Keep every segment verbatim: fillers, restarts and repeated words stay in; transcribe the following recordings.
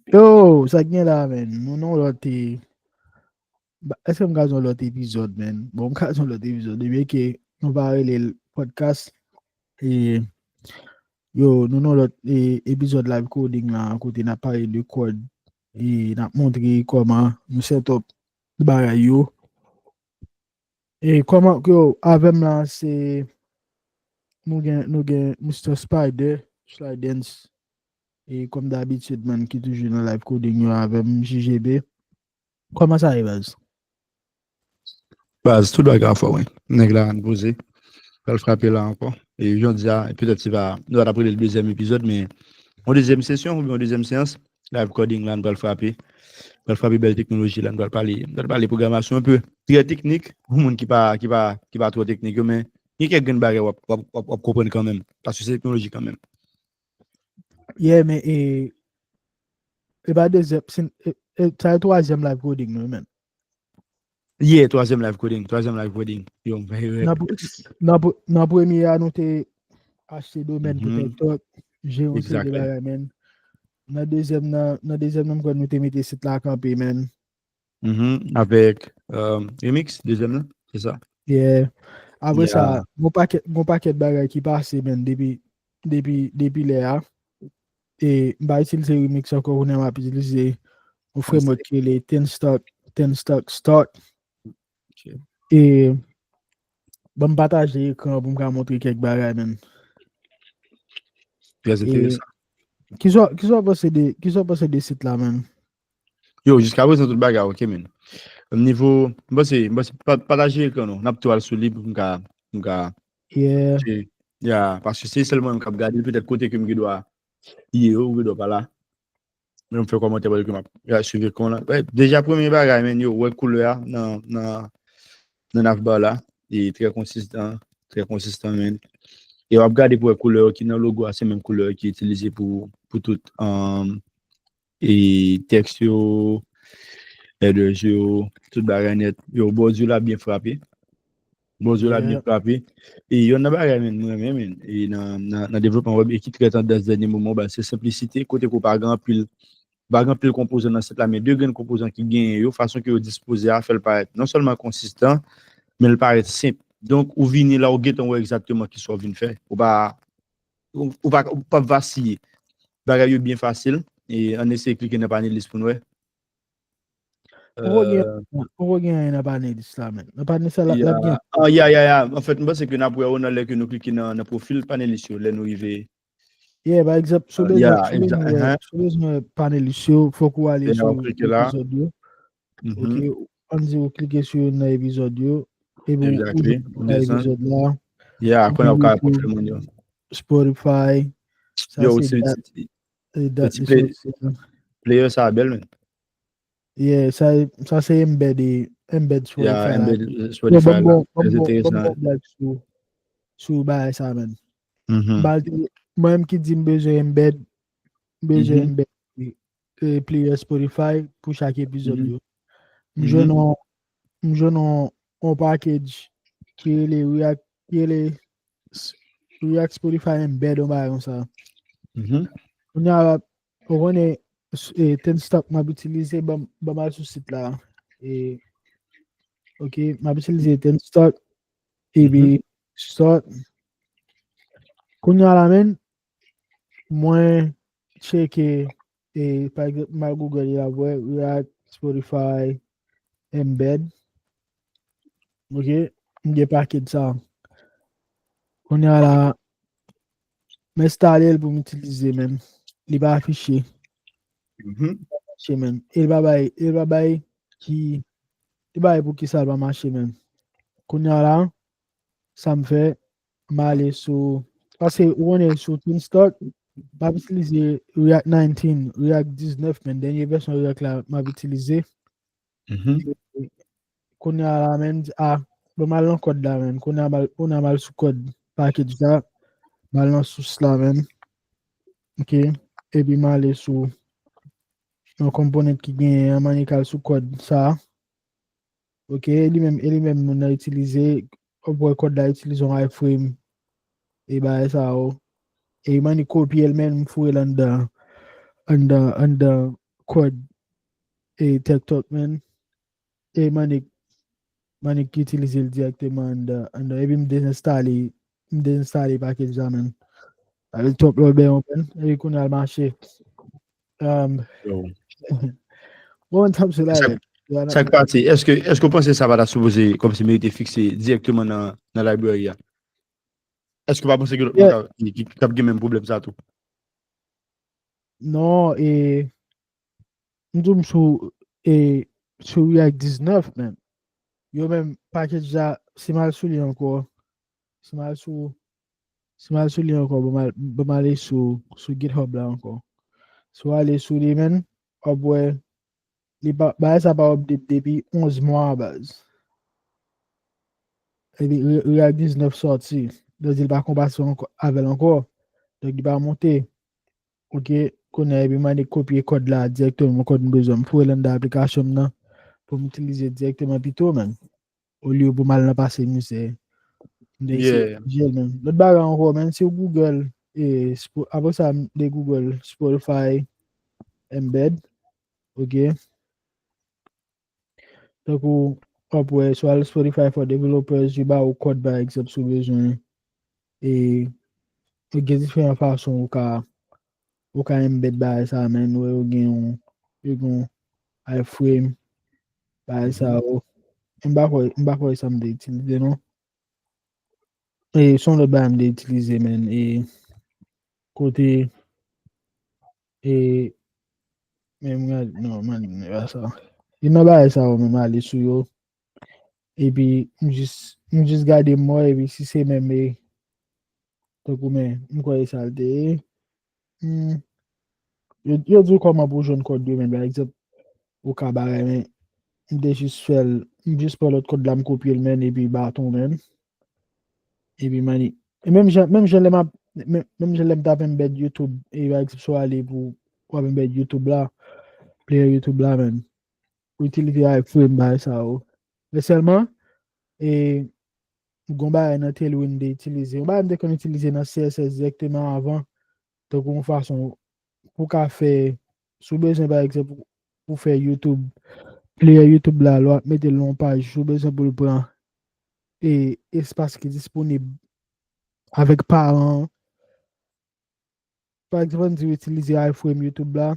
Yo, sa k gen la, men? Nou nan lòt, eh, ba- èske m ka di yon lòt epizòd, men? Bon, m ka di yon lòt epizòd. Ebyen ke nou pa rele l podcast. E, yo, nou nan lòt, eh, epizòd live coding la, kote n ap pale de kòd. E n ap montre kòman nou set up bagay yo. E kòman, yo, avè m la, se, nou gen, nou gen Mister Spider, Slydance. E kòm dabitid, man, ki toujou nan live coding yo avè m, J J B. Kòman sa ye, baz? Baz, tout bagay anfòm, wi. Nèg la ann poze. Pral frape la ankò. E jodi a, petèt se pa, nou pa t ap rele l dezyèm epizòd, men yon dezyèm sesyon oubyen yon dezyèm seyans, live coding la, nou pral frape. Pral frape bèl teknoloji la, nou pral pale, nou pral pale pwogramasyon enpe. Trè teknik, pou moun ki pa, ki pa, ki pa twò teknik yo, men gen kèk grenn bagay w ap, w ap, w ap, w ap konprann kanmenm. Paske se teknoloji kanmenm. Yeah, men e, e pa dezyèm, se, e, e, sa e twazyèm live coding nou, men. Yeah, twazyèm live coding, twazyèm live coding. Yo, very rap. Nan, pr- nan, pr- nan premye a, nou te achte domèn pou Mhm. TikTok, jere yon seri de Exactly. bagay, men. Nan dezyèm nan, nan dezyèm nan, m kwè nou te mete sit la kanpe, men. Mhm. Avèk euh, Remix, dezyèm nan, se sa? Yeah. Apre sa, Yeah. gon pakèt, gon pakèt bagay ki pase, men, depi, depi, depi lè a. E m pa itilize Remix ankò, kounye a m ap itilize yon framework ki rele Ten Stock, Ten Stock Start. Ok. E ban m pataje ekran pou m ka montre kèk bagay, men. Trè enteresan. Kisa, kisa w panse de, kisa w panse de sit la, men? Yo, jiska prezan tout bagay, ok, men. Nivo, m panse, m panse, pa- pataje ekran nou. N ap tou al sou li pou m ka, m ka, Yeah. se- ya, paske se sèl mwen menm k ap gade, petèt kote ke m gen dwa ye, ou gen dwa pa la. Men m fè kòmantè, paske m ap ya, swiv ekran la. Wè, deja premye bagay, men, yo, wè koulè a nan, nan, nan navbar la. E trè konsistan, trè konsistan, men. E w ap gade pou wè koulè ki nan logo a, se menm koulè ki itilize pou, pou tout, um, e tèks yo, headers yo, tout bagay nèt. Yo, bòdyo la byen frape. Bòdyo la byen Yeah. frape. E yonn nan bagay, men, mwen renmen, men, e nan, nan, nan devlopman wèb, e ki trè tandans dènye moman, ba, se senplisite, kote ke w pa gen anpil, pa gen anpil konpozan nan sit la, men de grenn konpozan ki genyen yo, fason ke yo dispoze a, fè l parèt non sèlman konsistan, men l parèt senp. Donk, ou vini la, ou gentan wè egzakteman kisa w vin fè. Ou pa, ou, ou pa, ou pa vasiye. Bagay yo byen fasil. E ann eseye klike nan panelis pou n wè. Poko gen, Euh, poko gen anyen nan panelis la, men. Nan panelis la, l ap gen. Ah, ya, ya, ya. An fèt, m panse ke n ap wè yo nan lè ke nou klike nan, nan pwofil panelis yo, lè nou rive. Yeah, pa egzanp, si w Euh, bezwen, ya, si w bezwen egzak-, wè, hein. Si w bezwen wè panelis yo, fòk ou ale Ya, sou ou klike la. epizòd yo. Mhm. Ok, ann di ou klike sou youn nan epizòd yo, epi ou, ou Exactly. jwenn Ou nan desann. epizòd la. Ya, Ou kounye a ou ka jwenn pwofil sou moun yo. Spotify. Sa Yo, se se dat, ti, se dat ti li play-, soti a. Player sa bèl, men. Yeah, sa, sa se embed, embed Ya, Spotify la. embed, euh, Yo, ban Spotify m la. bon, ban Trè m bon, ban m enteresan. bon blag sou, sou bagay sa, men. Mhm. Ba, mwen menm ki di m bezwen embed, bezwen Mhm. embed, eh, player Spotify pou chak epizòd Mhm. yo. M jwenn Mhm. yon, m jwenn yon, yon package ki rele React, ki rele s- React Spotify Embed, yon bagay konsa. Mhm. Kounye a, ou konnen, s- eh, Ten Stock m ap itilize, ban m, ban m al sou sit la. Eh, ok, m ap itilize Ten Stock, epi Mhm. Start. Kounye a la, men, mwen tcheke, eh, pa egzanp, m al Google la, m wè React, Spotify, Embed. Ok, m gen package sa. Kounye a la, m enstale l pou m itilize, men. Li pa afiche. Mhm. Mache, men. E li pa bay, e li pa bay ki, li pa bay pou ki sa li pa mache, men. Kounye a la, sa m fè, m ale sou, paske ou konnen sou Ten Stock, m ap itilize React nineteen, React diznèf, men dènye vèsyon React la, m ap itilize. Mhm. Kounye a la, men, m di, ah, bon, m al nan kòd la, men. Kounye a, m al, kounye a, m al sou kòd package la, m al nan sous la, men. Ok, epi m ale sou yon component ki genyen an, m annik al sou kòd sa. Ok, e li menm, e li menm moun nan itilize, w ap wè kòd la itilize yon iframe, e bagay sa yo. E m annik kopye l, men m foure l anndan, anndan, anndan kòd e TikTok, man. E Manik, Manik ki itilize l dirèkteman anndan, anndan. Epi m dezenstale, m dezenstale package la, man. Sa vle twòp lòbè, yon pen. Epi kounye a l mache. Um, Yo. Bon, m tanm sou la, Sa- man. Sa k pase? Èske, èske w panse sa pa ta sipoze kòmsi merite fikse dirèkteman nan, nan library a? Èske w pa panse gen lòt Yeah. moun ki, ki, ki ap gen menm pwoblèm sa tou? Non, e m di w m sou, e sou React diznèf, man. Yo menm package la, si m al sou li ankò, si m al sou, si m al sou li ankò, ban m al, ban m ale sou, sou GitHub la ankò. Si w ale sou li, man, w ap wè, li pa, bagay sa pa update depi onz mwa, baz. Epi Re- React diznèf sòti. Donk, li pa konpatib ankò, avè l ankò. Donk, li pa monte. Ok, kounye a, epi m ale kopye kòd la dirèkteman, kòd m bezwen. M foure l anndan aplikasyon m nan pou m itilize dirèkteman pito, man. Olye pou m al nan pase mizè. M te eseye Yeah. jel, man. Lòt bagay ankò, man, si w Google, e, Spo- apre sa, m te Google Spotify Embed. Ok. Tankou, w ap wè, sou al Spotify for Developers, yo ba ou kòd, pa egzanp, si w bezwen. E, e gen diferan fason ou ka, ou ka embed bagay sa, man. Ou wè, yo gen yon, yo gen yon iframe, bagay sa yo. M pa kwè, m pa kwè sa m te itilize, non. E, se yon lòt bagay m te itilize, man. E, kote, e, men m gade, non, man, e pa sa. E nan bagay sa yo, men m ale sou yo. Epi, m jis, m jis gade m wè, epi si se menm, e, tankou, men, m kwè e sa l te ye. Hmm. Yo, yo di w kòman pou w jwenn kòd yo, men, pa egzanp, ou ka bagay, men, m te jis fè l, m jis pran lòt kòd la, m kopye l, men, epi baton, men. Epi, mani, e menm jan, menm jan lè m ap, menm, menm jan lè m t ap embed YouTube, e pa egzanp, si w ale pou, w ap embed YouTube la, player YouTube la, men. Ou itilize iframe bagay sa yo. Men sèlman, e, gon bagay nan Tailwind m te itilize. Yon bagay m te konn itilize nan C S S dirèkteman avan, tankou yon fason pou w ka fè, si w bezwen, pa egzanp, pou fè YouTube, player YouTube la, lè w ap mete l nan yon paj, si w bezwen pou l pran, e, espas ki disponib avèk paran, pa egzanp, ann di w itilize iframe YouTube la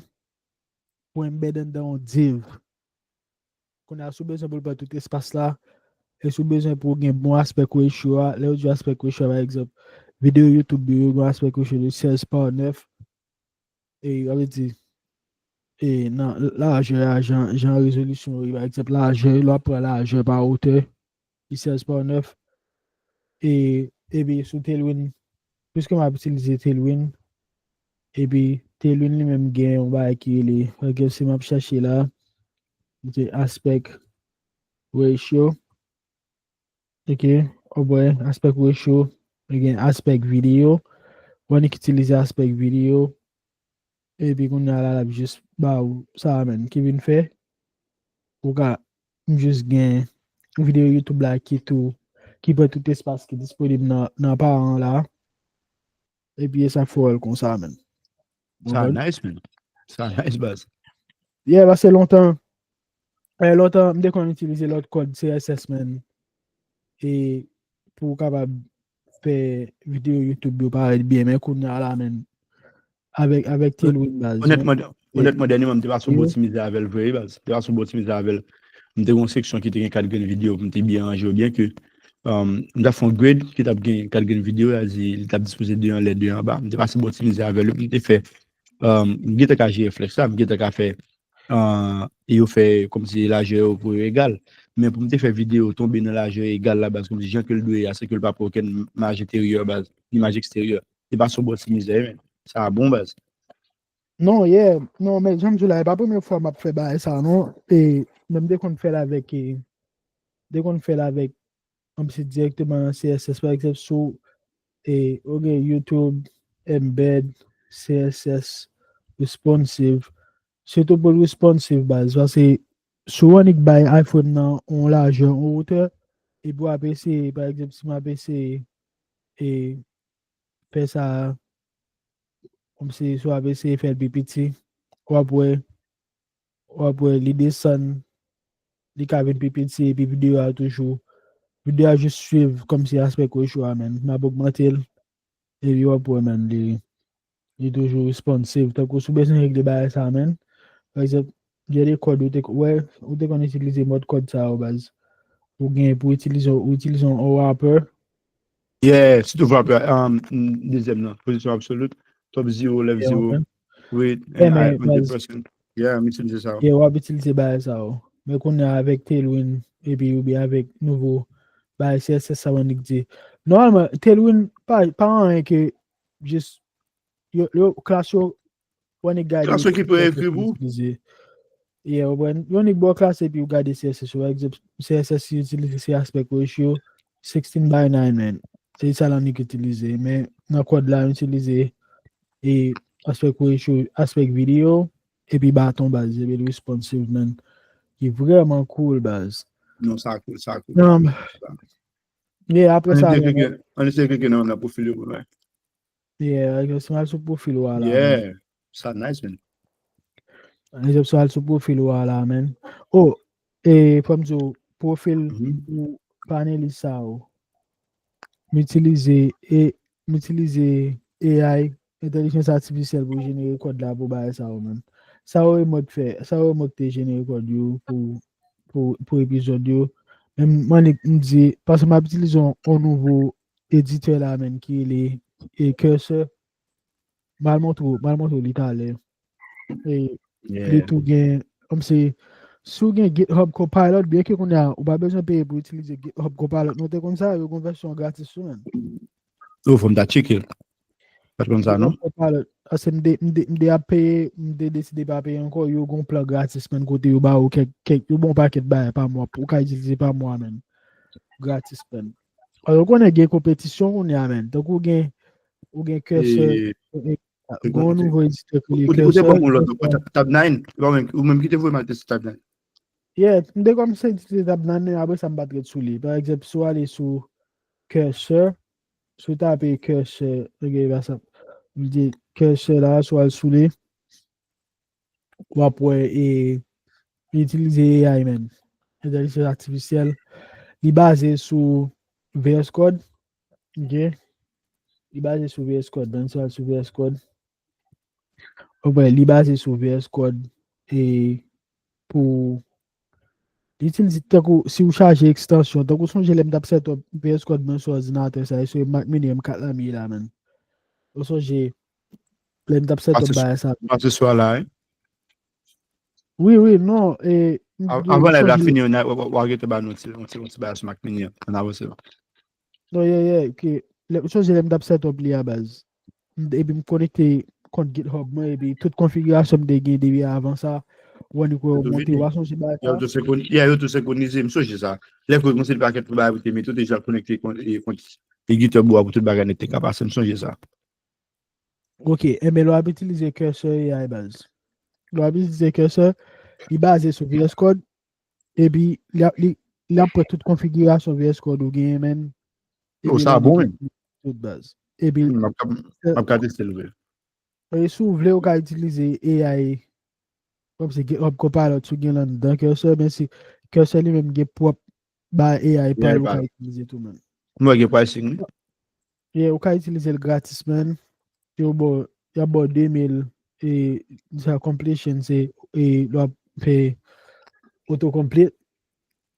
pou embed anndan yon div. Kounye a, si w bezwen pou l pran tout espas la, e si w bezwen pou w gen bon aspect ratio a, lè yo di aspect ratio a, pa egzanp, videyo YouTube yo gen aspect ratio de sèz pa nèf, e, sa vle di, e nan lajè a, jan, jan rezolisyon yo ye, pa egzanp, lajè, lè w ap pran lajè pa wotè, li sèz pa nèf. E, epi sou Tailwind, piske m ap itilize Tailwind, epi Tailwind li menm gen yon bagay ki rele, ok, si m ap chèche la, se aspect ratio. Ok, w ap wè aspect ratio, li gen aspect video. Ou annik itilize aspect video. Epi kounye a la, l ap jis ba ou sa a menm ki vin fè. Ou ka jis gen videyo YouTube la ki tou, ki pran tout espas ki disponib nan, nan paran la. Epi e sa k fè w wè l konsa, menm. Sa nice, man. Sa nice, baz. Yeah, paske lontan, eh, lontan, m te konn itilize lòt kòd C S S, man. E pou w kapab fè videyo YouTube yo parèt byen, men kounye a la, man, avèk, avèk Tailwind, baz, Onètman, onètman, dènyèman, m te pase yon bon ti mizè avè l vre, wi, baz. M te pase yon bon ti mizè avè l. M te gen yon seksyon ki te gen kat grenn videyo pou m te byen ranje yo, byen ke, um, m t ap fè yon grid ki t ap gen kat grenn videyo, sa di, li t ap dispoze de anlè, de anba. M te pase yon bon ti mizè avè l, m te fè, um, m gentan ka jere flex la, m gentan ka fè, uh, e yo fè kòmsi lajè yo pou yo egal. Men pou m te fè videyo tonbe nan lajè egal la, baz, kòmsi jan ke l dwe ye a, san ke l pa pran okenn maj enteryè, baz, ni maj eksteryè. Te pase yon bon ti mizè, men sa bon, baz. Non, yeah. Non, men jan m di w la, e pa premye fwa m ap fè bagay sa, non. E, men m te konn fè l avèk, e, m te konn fè l avèk, kòmsi dirèkteman nan C S S, pa egzanp, sou, e, ou gen YouTube, Embed, C S S, Responsive. Sitou pou l responsive, baz, paske si w annik bay iframe nan yon lajè, yon wotè, epi w ap eseye, pa egzanp, si m ap eseye, e, fè sa, kòmsi si w ap eseye fè l pi piti, w ap wè, w ap wè li desann, li ka vin pi piti, epi videyo a toujou, videyo a jis swiv kòmsi aspect ratio a, man. M ap ogmante l, epi w ap wè, man, li, li toujou responsive. Tankou si w bezwen regle bagay sa, man, pa egzanp, gen de kòd ou te, wè, ou te konn itilize mòd kòd sa yo, baz. Ou gen pou itilize, ou itilize yon wrapper. Yeah, sitou wrapper, um, dezyèm nan, pozisyon absolute, top zero, left Yeah, zero, ok. with Yeah, and I men, hundred baz, percent. Yeah, m itilize sa. yeah, w ap itilize bagay sa yo. Men kounye a avèk Tailwind, epi oubyen avèk nouvo bagay C S S sa w annik di. Nòmalman, Tailwind pa, pa anyen ke jis yo, yo, klas yo, w annik gade Klas yo ki pou C S S ekri yo pou. Itilize. Yeah, w konprann? Yo annik ba w klas epi w gade C S S yo. Pa egzanp, C S S yo itilize se aspect ratio sixteen by nine, man. Se sa l annik itilize. Men nan kòd la, yo itilize e aspect ratio, aspect video, epi baton baz, epi responsive, man. Ki vrèman cool, baz. Non, sa cool, sa cool. Um, yeah, apre Ann sa, eseye man, klike, ann eseye klike nan, nan pwofil yo pou nou wè. Yeah, like, si m al sou pwofil ou a la, man. Yeah, sa nice, man. Egzanp, si w al sou pwofil ou a la, man. Oh, e fò m di w, pwofil Mhm. ou panelis sa yo. M itilize, e, m itilize A I, entèlijans atifisyèl pou jenere kòd la pou bagay sa yo, man. Sa yo e mwen k fè, sa yo e mwen k te jenere kòd yo pou, pou, pou epizòd yo. Men m annik m di, paske m ap itilize yon, yon nouvo editè la, man, ki rele, e, Cursor. M al montre w, m al montre w li talè. E li Yeah. tou gen, kòmsi, si w gen GitHub Copilot, byen ke kounye a, ou pa bezwen peye pou itilize GitHub Copilot. Nou te konn sa, yo gen vèsyon gratis tou, man. Oh, fò m ta tcheke l. Pa t konn sa, non? GitHub Copilot, paske m te, m te, m te ap peye, m te deside pa peye ankò, yo gen plan gratis, man, kote yo ba ou kèk, kèk, yo ba w pakèt bagay pa mwa, ou ka itilize pa mwa, man. Gratis, man. Alò, ou konnen gen konpetisyon kounye a, man. Tankou gen, ou gen Cursor, E, e, e, gen yon nouvo editè ki rele ou te, ou te ban m yon lòt, Cursor. Tab, Tab nine, ou menm ki te voye m al teste Tab nine. Yeah, m te kòmanse itilize Tab nine, men apre sa, m pa t ret sou li. Pa egzanp, si w ale sou Cursor, si w tape Cursor, ok, pa sa. M di Cursor la, si w al sou li, w ap wè, e, li itilize A I, man. Entèlijans atifisyèl. Li baze sou V S Code. Ok. Li baze sou V S Code. Donn sa sou V S Code. Ou wè, li baze sou V S Code. E pou li itilize tankou si w chaje ekstansyon. Tankou sonje lè m t ap set up V S Code mwen sou òdinatè sa, e sou Mac Mini M kat la m ye la, man. Ou sonje lè m t ap set up bagay sa. Pase sou la, wi. Wi, wi, non. E, m, Av- m, Avan live la sonje fini, w a, w a, w a rete ba nou ti, yon ti, yon ti bagay sou Mac Mini an. Ann avanse. Non, yeah, yeah, ok. Lè, ou sonje lè m t ap set up li a baz. M, epi m konekte kont GitHub mwen, epi tout konfigirasyon m te gen depi avan sa, ou annik wè yo Yo tou monte, vini. Ou a sonje bagay Yo sa? tou senkoni-, yeah, yo tou senkronize, m sonje sa. Lè ke w konsidere pakèt pou bagay pou te mete, ou te deja konekte kon-, e, kont, e, GitHub ou a pou tout bagay nèt te ka pase, m sonje sa. Ok, enben lè w ap itilize Cursor A I baz. Lè w ap itilize Cursor, li baze sou V S Code, epi li ap, li, li ap pran tout konfigirasyon V S Code ou genyen, man. Oh, Epi sa li bon, mete men. Tout baz. Epi, Hmm, m ap ka, m ap ka teste l vre. E si w vle, ou ka itilize A I, kòmsi GitHub Copilot si w gen l anndan Cursor, men si Cursor li menm gen pwòp bagay A I pa A I l, ou pa ka l. itilize tou, man. Mwen gen pricing, wi. Yeah, ou ka itilize l gratis, man. Yo ba w, y ap ba w de mil, e sa completion, se, e lè w ap fè autocomplete.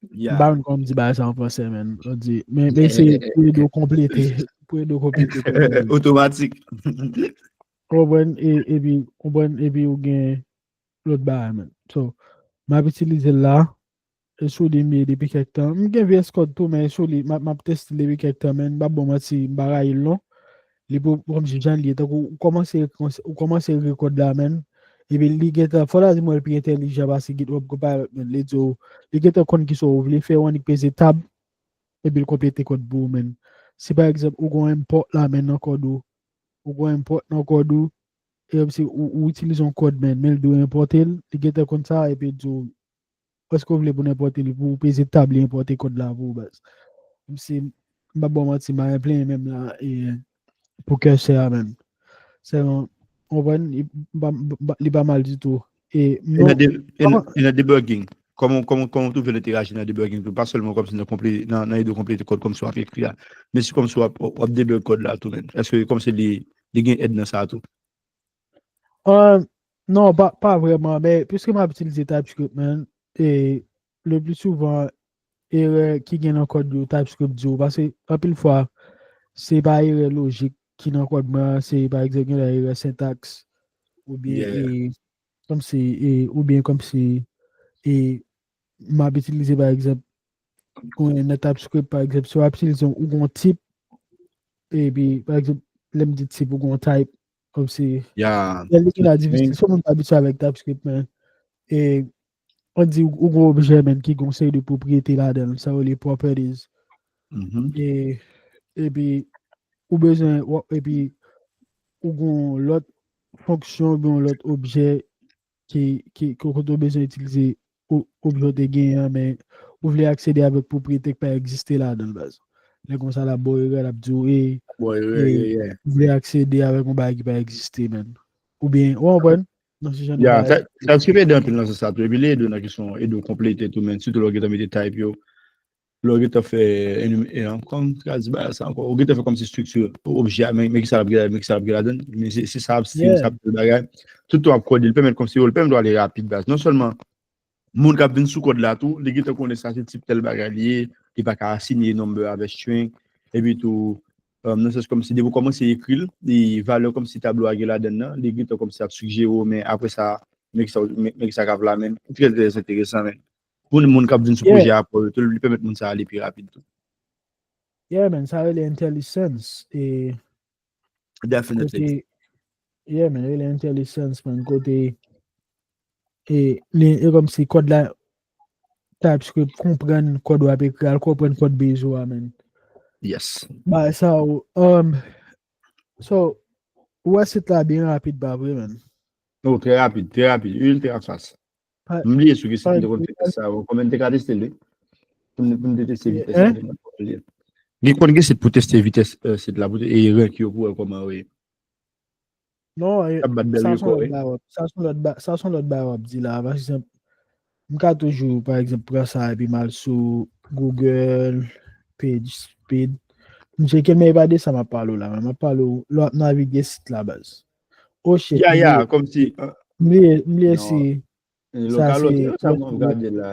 M Yeah. pa konn kòman m di bagay sa an fransè, man. Ou di, men, men se pou ede w konplete, pou ede w konplete. Otomatik. Konprann, e, epi, konprann, epi ou gen lòt bagay, man. So, m ap itilize l la. E sou li m ye depi kèk tan. M gen V S Code tou, men sou li, m ap, m ap teste l depi kèk tan, man. M pa ba w manti, m pa rayi l, non. Li pou, kòmsi jan li ye, tankou ou kòmanse, ou kòmanse rekòd la, man. Epi li gentan, fò ta di mwen l pi entèlijan pase GitHub Copilot, man. Li di w, li gentan konn kisa w vle fè, ou annik peze tab, epi l konplete kòd pou ou, man. Si pa egzanp, ou gon import la, man, nan kòd ou, ou gon import nan kòd ou, e kòmsi ou, ou itilize yon kòd, man, men l di w enpòte l, li gentan konn sa, epi l di w, èske w vle pou n enpòte li pou ou peze tab li enpòte kòd la pou ou, baz. Kòmsi, m pa ba w manti, m pa gen plenyen menm la, e, pou Cursor a, man. Sèlman, ou konprann, li pa, li pa mal ditou. E nan debugging, kòman kòman kòman w twouve l enteraji nan debugging tou, pa sèlman kòmsi nan konple nan nan ede w konplete kòd kòmsi w ap ekri a, men si kòmsi w ap w ap debug kòd la tou menm, èske kòmsi li li gen èd nan sa tou? Ah, non, pa, pa vrèman, men piske m ap itilize TypeScript, man, e le pli souvan, erè ki gen nan kòd yo, TypeScript di w, paske anpil fwa, se pa erè lojik ki nan kòd mwen an, se pa egzanp, gen erè sentaks, oubyen e, kòmsi, e, oubyen kòmsi e, m ap itilize, pa egzanp, kounye nan TypeScript, pa egzanp, si w ap itilize yon, yon tip, epi, pa egzanp, lè m di tip, ou gen yon type, kòmsi, yeah. Lè li gen la difisil, se moun pa abitye avèk TypeScript, men, e, ann di, ou gen yon objè, men, ki gen yon seri de pwopriyete ladan l, sa yo rele properties. Mm -hmm. E, epi, ou bezwen, epi, ou gen yon lòt fonksyon, ou gen yon lòt objè ki, ki, ki kote w bezwen itilize objè w te genyen an, men ou vle aksede avèk pwopriyete k pa egziste ladan l baz. Lè konsa l ap ba w erè, l ap di w, e, ou vle aksede avèk yon bagay ki pa egziste, men. Oubyen, ou konprann? Nan se jan de bagay. TypeScript ede anpil nan sans sa tou. Epi li ede w nan kesyon, ede w konplete tou, men sitou lè w gentan mete type yo. Lè w gentan fè, kòman ka di bagay sa ankò, ou gentan fè kòmsi estrikti objè a, men kisa l ap gen ladan, men kisa l ap gen ladan, men se sa ap stil, sa ap bèl bagay. Tout tan w ap kode, li pèmèt kòmsi, li pèmèt w ale rapid baz. Non sèlman moun k ap vin sou kòd la tou, li gentan konnen sa se tip tèl bagay li ye, li pa ka asinye number avèk string, epi tou, nan sans kòmsi depi w kòmanse ekri l, li valè kòmsi tablo a gen ladan nan, li gentan kòmsi ap sijere w, men apre sa, men kisa, men kisa k ap la, men trè, trè enteresan, men. Pou moun k ap vin sou pwojè a, pou yo tou, li pèmèt moun sa ale pi rapid tou. Yeah, man, sa rele IntelliSense. E, Definitely. Yeah, man, rele IntelliSense, man, kote, e, li, e kòmsi kòd la, TypeScript, konprann kòd w ap ekri, al konprann kòd base ou a, man. Yes. Ba, sa, um, so, ou wè sit la byen rapid, pa vre, man? Oh, trè rapid, trè rapid, ultra fast. M bliye sou ki sit m te konn fè tès sa yo. Konbyen m te ka teste l, wi? Pou m te teste vitès la. Gen konn gen sit pou teste vitès sit la, pou e rank yo pou wè kòman yo ye. Non, sa se yon lòt bagay w ap, sa se yon lòt ba, sa se yon lòt bagay w ap di la. Pa egzanp, m ka toujou, pa egzanp, pran sa epi m al sou Google PageSpeed. M tcheke, men e pa de sa m ap pale w la, men m ap pale w lè w ap navige sit la baz. Oh shit. Ya, ya, kòmsi. M bliye, m bliye si Sa se sa mwen ap gade la.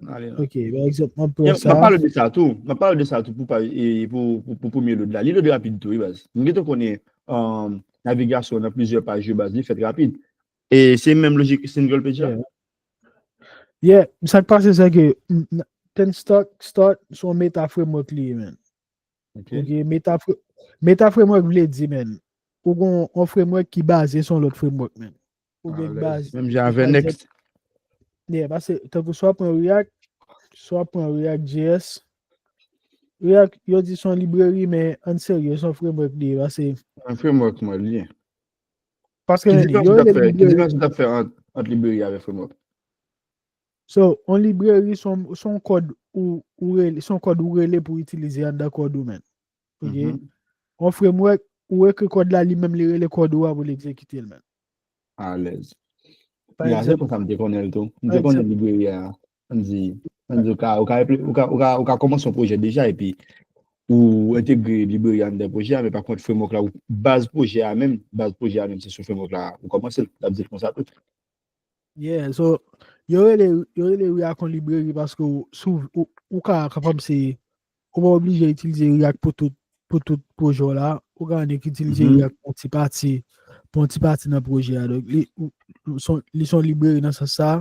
Ale non. Ok, pa egzanp, mwen pran sa. M ap pale de sa tou. M ap pale de sa tou pou pa e pou pou pou premye load la. Li load rapid tou, wi baz. M gentan konnen um, navigasyon nan plizyè paj yo baz, li fèt rapid. E se menm lojik single page la. Yeah, sa k pase se ke Ten Stock Start se yon meta framework li ye, man. Ok, meta, meta framework vle di, man, ou gon yon framework ki baze sou yon lòt framework, man. Ou gen baze. Menm jan avè Next. Yeah, paske tankou swa pran React, swa pran React J S. React, yo di se yon libreri, men an serye, se yon framework li ye, paske. Un framework mwen li ye. Paske yo rele libreri. Ki diferans ou t ap fè ant libreri avè framework? So, yon libreri se yon kòd ou ou rele, se yon kòd ou rele pou itilize anndan kòd ou, man. Ok. Yon framework, ou ekri kòd la, li menm li rele kòd ou a pou l egzekite l, man. Alèz. Ya, se konsa m te konnen l tou. M te konnen libreri a, ann di, ann di ou ka ou ka ou ka ou ka ou ka kòmanse yon pwojè deja epi ou entegre libreri a anndan pwojè a, men pa kont framework la, ou baz pwojè a menm, baz pwojè a menm se sou framework la ou kòmanse l, l ap di l konsa tou. Yeah, so yo rele yo rele React yon libreri paske ou si ou ou ka kapab se ou pa oblije itilize React pou tout pou tout pwojè w la, ou ka annik itilize React pou yon ti pati pou yon ti pati nan pwojè a. Donk li li se yon libreri nan sans sa,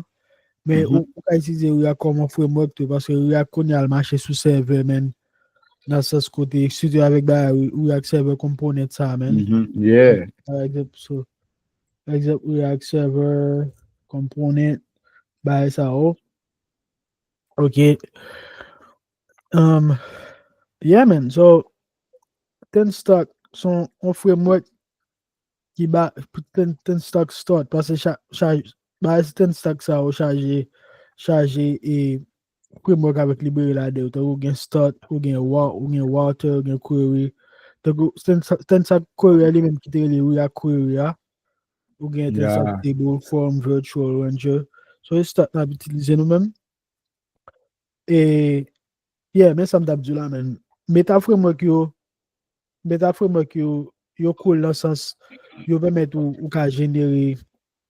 men ou ou ka itilize React kòm yon framework tou paske React kounye a l mache sou sèvè, man, nan sans kote sitou avèk bagay React Server Component sa, man. Yeah. Pa egzanp, so, pa egzanp, React Server Component, bagay sa yo. Ok. Um, yeah, man. So, Ten Stock se yon framework ki ba Ten, Ten Stock Start, paske cha, cha, bagay Ten Stock sa yo chaje, chaje e framework avèk libreri ladan yo. Tankou ou gen Start, ou gen Route, ou gen Router, ou gen Query. Tankou Ten Stock Query a li menm ki te rele React Query a. Ou gen Tensor Stable, Form, Virtual, Ranger. So, e Start n ap itilize nou menm. E, yeah, men sa m t ap di w la, men. Meta Framework yo, Meta Framework yo, yo cool nan sans, yo pèmèt ou, ou ka jenere,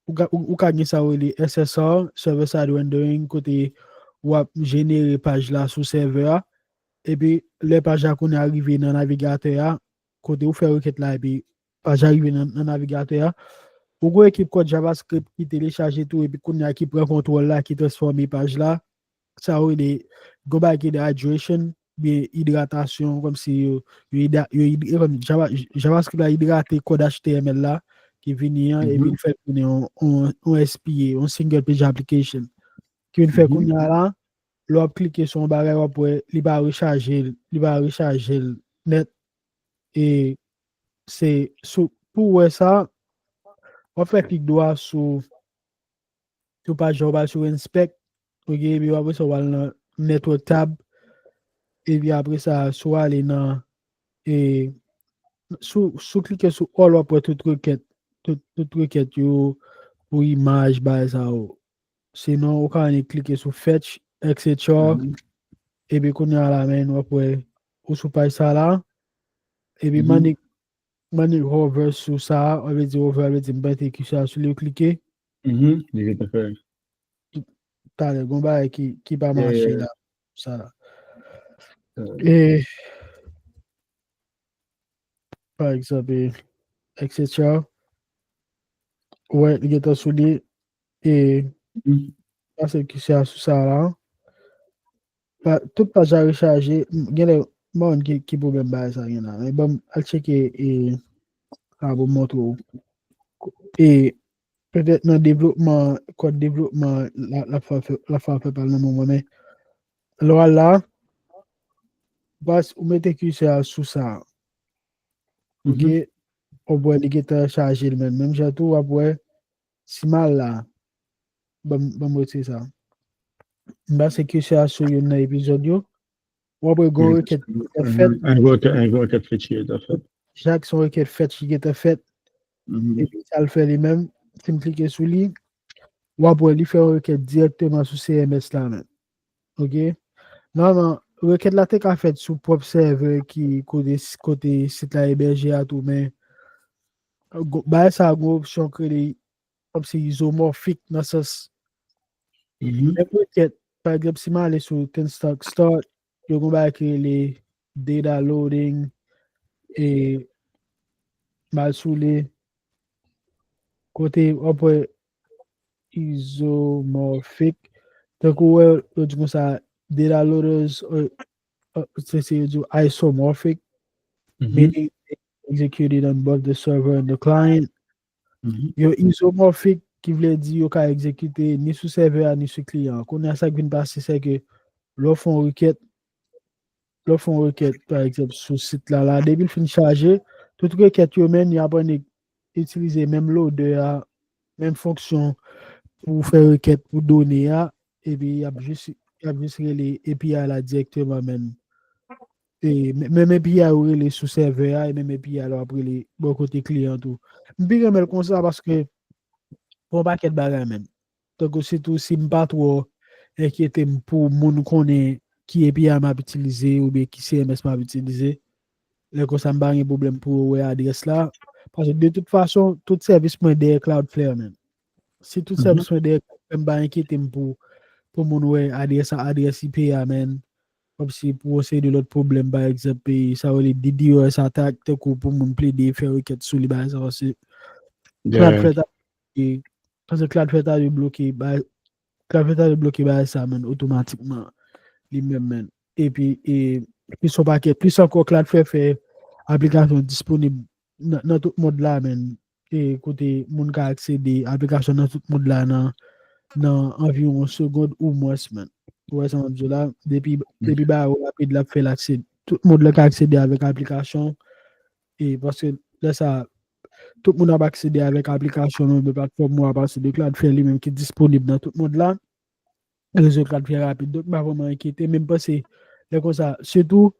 ou ka, ou, ou ka gen sa yo rele S S R, Server Side Rendering, kote w ap jenere paj la sou sèvè a. Epi, lè paj la kounye a rive nan navigatè a, kote ou fè rekèt la, epi paj la rive nan, nan navigatè a, ou gen ekip kòd JavaScript ki telechaje tou, epi kounye a ki pran kontwòl la, ki transfòme paj la. Sa yo rele, gon bagay ki rele hydration, byen idratasyon, kòmsi yo, yo, ida- yo id- kòm Java, JavaScript la idrate kòd H T M L la, ki vini an, epi l fè l tounen yon, yon, yon S P A, yon single page application. Ki vin fè kounye a la, lè w ap klike sou yon bagay, w ap wè, li pa rechaje l, li pa rechaje l nèt. E se sou, pou w wè sa, w ap fè klik dwa sou, sou paj la, w pral sou Inspect, ok, epi apre sa, w al nan Network tab, epi apre sa, si w ale nan, e, sou, sou klike sou All, w ap wè tout rekèt, tout, tout rekèt yo pou imaj, bagay sa yo. Sinon, ou ka annik klike sou Fetch, et cetera. Epi kounye a la, men, w ap wè, ou sou paj sa la, epi m annik, m annik hover sou sa, sa vle di hover, sa vle di m mete cursor sou li, ou klike. Mhm, li gentan fè. Talè, gon bagay ki, ki pa mache la, sa. E, pa egzanp, e, et cetera. Wè, li gentan sou li, e, pase cursor sou sa la. Pa, tout paj la rechaje, m- genlè, m pa konn ki, ki pwoblèm bagay sa gen la. Men ban m al tcheke, e, sa pou m montre w. E, petèt nan devlopman, kòd devlopman, l ap, l ap fè, l ap fè pal nan moman, men lè w al la, pas, ou mete cursor a sou sa. Ok? W ap wè li gentan chaje l menm. Menm jan tou, w ap wè, si m al la, ban m, ban m retire sa. M pase cursor a sou youn nan epizòd yo. W ap wè gon rekèt ki gentan fèt. Yon rekèt, yon rekèt fetch ki gentan fèt. Chak se yon rekèt fetch ki gentan fèt. Epi sa l fè li menm, si m klike sou li, w ap wè li fè yon rekèt dirèkteman sou C M S la menm. Ok? Nòmalman, rekèt la te ka fèt sou pwòp sèvè ki kote, kote sit la ebèje a tou, men go- bagay sa a gon opsyon ki rele kòmsi isomòfik nan sans menm rekèt, pa egzanp, si m ale sou Tensor Start, yo gon bagay ki rele data loading, e m al sou li, kote w ap wè isomòfik, tankou w wè yo di konsa, data loaders, e, e, se, se yo di isomorphic, meaning executed on both the server and the client. Yo isomòfik, ki vle di yo ka egzekite ni sou sèvè a, ni sou kliyan an. Kounye a, sa k vin pase, se ke lè w fè yon rekèt, lè w fè yon rekèt, pa egzanp, sou sit la, la, depi l fin chaje, tout rekèt yo, men, y ap annik itilize menm loadè a, menm fonksyon pou fè rekèt pou done a, epi y ap jis, y ap jis rele A P I la dirèkteman, men. E, men- menm A P I ou rele sou sèvè a, e menm A P I la w ap rele bò kote kliyan tou. M pi renmen l konsa paske pou yon pakèt bagay menm. Tankou sitou si m pa twò enkyete m pou moun konnen ki A P I m ap itilize oubyen ki C M S m ap itilize, lè konsa m pa gen pwoblèm pou yo wè adrès la. Paske de tout fason, tout sèvis mwen dèyè Cloudflare menm. Si tout sèvis mwen dèyè Cloudflare, m pa enkyete m pou, pou moun wè adrès, adrès I P a menm. Kòmsi pou yon seri de lòt pwoblèm, pa egzanp, e, sa yo rele D DoS attack, tankou pou moun plede fè rekèt sou li, bagay sa yo, se Cloudflare ta, e, paske Cloudflare ta dwe bloke, ba, Cloudflare ta dwe bloke bagay sa, menm, otomatikman, li menm, menm. Epi, e, plis yon pakèt, plis ankò, Cloudflare fè aplikasyon disponib nan, nan tout mond la, menm. E, kote moun ka aksede aplikasyon nan tout mond la nan, nan anviwon yon segond ou mwens, menm. Ou wè sa m ap di w la, depi, depi bagay yo rapid, l ap fè l aksede. Tout mond la ka aksede avèk aplikasyon. E paske lè sa, tout moun ap aksede avèk aplikasyon nou, de platfòm nou, apati de Cloudflare li menm ki disponib nan tout mond la. Rezo Cloudflare rapid. Donk, m pa vrèman enkyete, men m panse, lè konsa, sitou,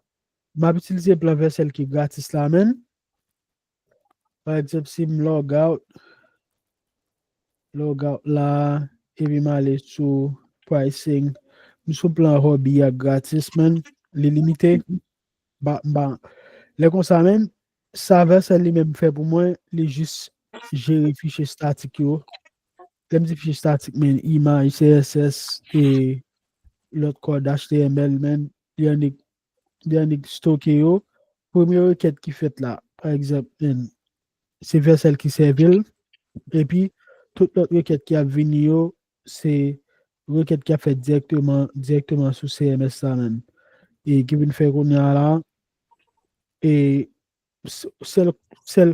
m ap itilize plan Vercel ki gratis la, menm. Pa egzanp, si m log out, logout la, epi m ale sou pricing. M sou plan hobby a gratis, man. Li limite. Ba, ba, lè konsa, man, sa Vercel li menm fè pou mwen, li jis jere fichye statik yo. Lè m di fichye statik, man, imaj, C S S, e lòt kòd H T M L, man, li annik, li annik stoke yo. Premye rekèt ki fèt la, pa egzanp, man, se Vercel ki sèvi l. Epi, tout lòt rekèt ki ap vini yo, se rekèt ki ap fèt dirèkteman, dirèkteman sou C M S la menm. E ki vin fè kounye a la, e s- sèl, sèl,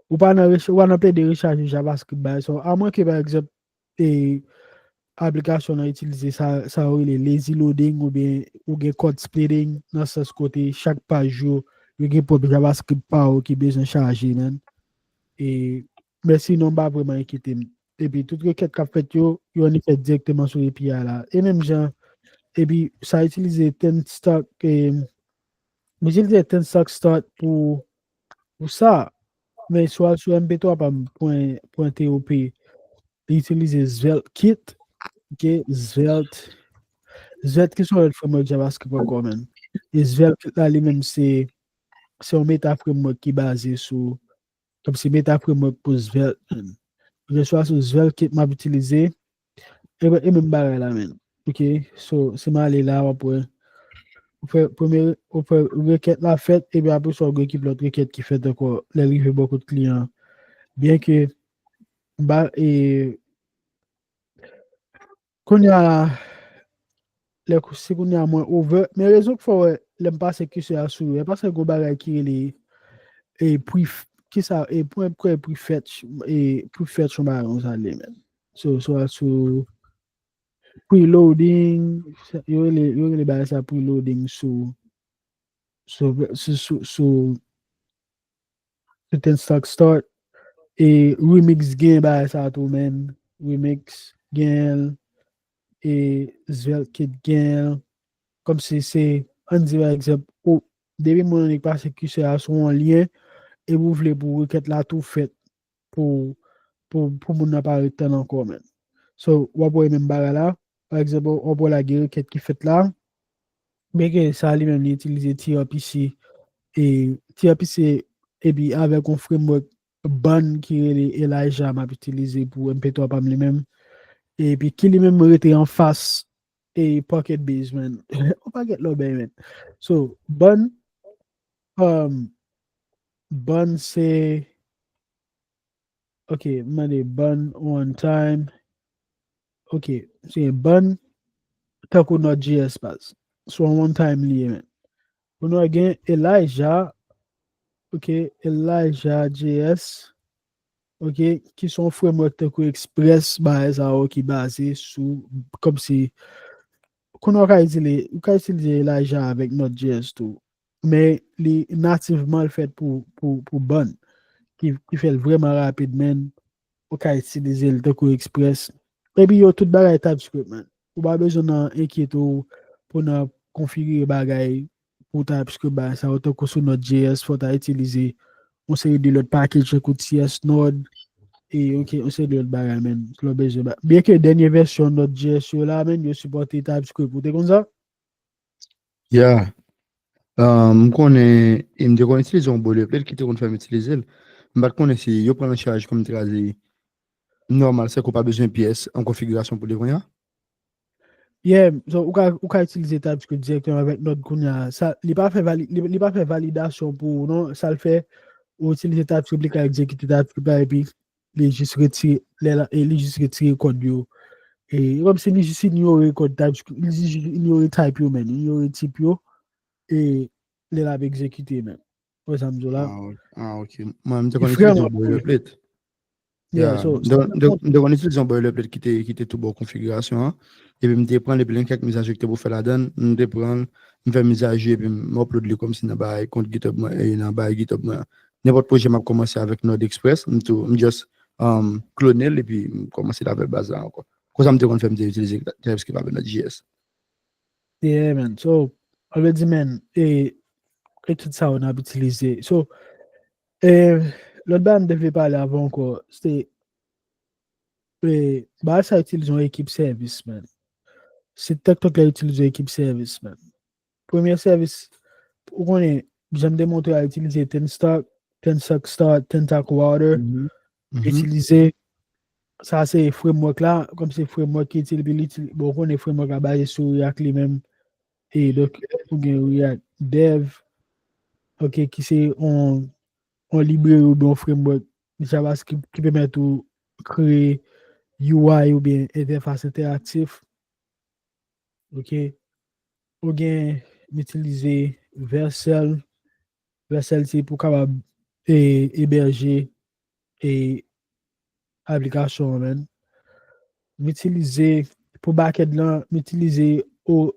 ou pa nan, rech- ou pa nan plede rechaje JavaScript bagay sa. Amwen ke, pa egzanp, e aplikasyon nan itilize sa, sa yo rele lazy loading oubyen ou gen code splitting, nan sans kote chak paj yo, yo gen pwòp JavaScript pa yo ki bezwen chaje, man. E, men sinon, m pa vrèman enkyete m. Epi, tout rekèt k ap fèt yo, yo annik fèt dirèkteman sou A P I la. E menm jan, epi, sa itilize Tenstock, e, m itilize Tenstock Start pou, pou sa. Men si w al sou M P twa pa m pwen, pwen T O P, li itilize Svelte Kit. Ok, Svelte. Svelte ki se yon lòt framework JavaScript ankò, man. E Svelte Kit la, li menm, se, se yon meta framework ki baze sou, kòmsi meta framework pou Svelte, man. Kèlkeswa sou Svelte Kit m ap itilize, e, e menm bagay la, man. Ok, so, si m ale la, w ap wè, ou fè premye, ou fè rekèt la fèt, epi apre sa, ou gen ekip lòt rekèt ki fèt ankò, lè l rive bò kot kliyan. Byen ke, ba, e, kounye a, lè kou- si kounye a mwen over, men rezon k fè w wè, lè m pase kisè a sou yo, e paske gon bagay ki rele, e, pref- kisa, e, pwen, pwen prefetch, e, prefetch yon bagay konsa li menm. So, so, sou preloading, yo rele, yo rele bagay sa preloading sou, sou, sou, sou, sou, sou Tenstock Start. E Remix gen bagay sa tou, man. Remix gen l, e Svelte Kit gen l. Kòmsi se, ann di pa egzanp, ou, depi moun annik pase kisè a sou yon lyen, e ou vle pou rekèt la tou fèt pou, pou, pou moun nan pa ret tann ankò, man. So, w ap wè menm bagay la. Pa egzanp, w ap wè la gen rekèt ki fèt la. Byen ke sa li menm li itilize T R P C. E T R P C, epi avèk yon framework Bun ki rele Elijah m ap itilize pou M P twa pa m li menm. Epi ki li menm rete anfas e Pocket Base, man. Yon pakèt lòbèy, man. So, Bun, um, Bun se, ok, m mande Bun one time. Ok, se Bun tankou Node J S baz. Se yon one time li ye, man. Pou nou gen Elijah, ok, Elijah J S, ok, ki se yon framework tankou Express, bagay sa yo ki baze sou, kòmsi, kounye a w ka itilize, ou ka itilize Elijah avèk Node J S tou. Men li nativman l fèt pou, pou, pou Bun, ki, ki fè l vrèman rapid, man. Ou ka itilize l tankou Express. Epi yo tout bagay TypeScript, man. Ou pa bezwen nan enkyete w pou nan konfigire bagay pou TypeScript bagay sa yo tankou sou Node J S, fò w ta itilize yon seri de lòt package tankou T S Node, e yon, yon seri de lòt bagay, man. Lè w bezwen ba- Byen ke dènye vèsyon Node J S yo la, man, yo sipòte TypeScript. Ou te konn sa? Yeah. Um, m konnen, e m te konn itilize yon boilerplate ki te konn fè m itilize l. M pa t konnen si yo pran l an chaj kòm trazi nòmal, sèke w pa bezwen pyès an konfigirasyon pou li kounye a? Yeah, so ou ka, ou ka itilize TypeScript dirèkteman avèk Node kounye a. Sa, li pa fè vali, li, li pa fè validasyon pou ou, non. Sa l fè, ou itilize TypeScript, li ka egzekite TypeScript la, epi li jis retire, lè la, e li jis retire kòd yo. E kòmsi li jis inyore kòd TypeScript, li jis inyore type yo, man, inyore tip yo, e lè l ap egzekite, man. Ou wè sa m di w la? Ah, ok. Mwen, m te konn itilize yon boilerplate. Yeah, so, m te konn itilize yon boilerplate ki te, ki te tou bon konfigirasyon an. Epi m te pran l, epi l gen kèk mizajou ki te pou fè ladan l, m te pran l, m fè mizajou, epi m upload li kòmsi nan bagay kont GitHub mwen, e nan bagay GitHub mwen. Nenpòt pwojè m ap kòmanse avèk Node Express, m tou, m just, um, klone l, epi m kòmanse l avèk baz la ankò. Konsa m te konn fè, m te itilize TypeScript avèk Node J S. Yeah, man. So, sa vle di, man, e, e tout sa yo n ap itilize. So, e, lòt bagay m te vle pale avan ankò, se, E, bagay sa itilize yon ekip sèvis, man. Se Tech Talk la itilize yon ekip sèvis, man. Premye sèvis, ou konnen, jan m te montre a itilize Tenstalk, Tenstalk Start, Tenstalk Router, itilize, sa se framework la, kòm se framework ki itil, li itil, bon, ou konnen framework la baze sou React li menm. E donk, ou gen React Dev, ok, ki se yon, yon libreri oubyen yon framework JavaScript ki pèmèt ou kreye U I oubyen entèfas entèraktif. Ok. Ou gen, m itilize Vercel. Vercel se pou kapab, e, ebèje, e, aplikasyon an, man. M itilize, pou backend lan, m itilize O-,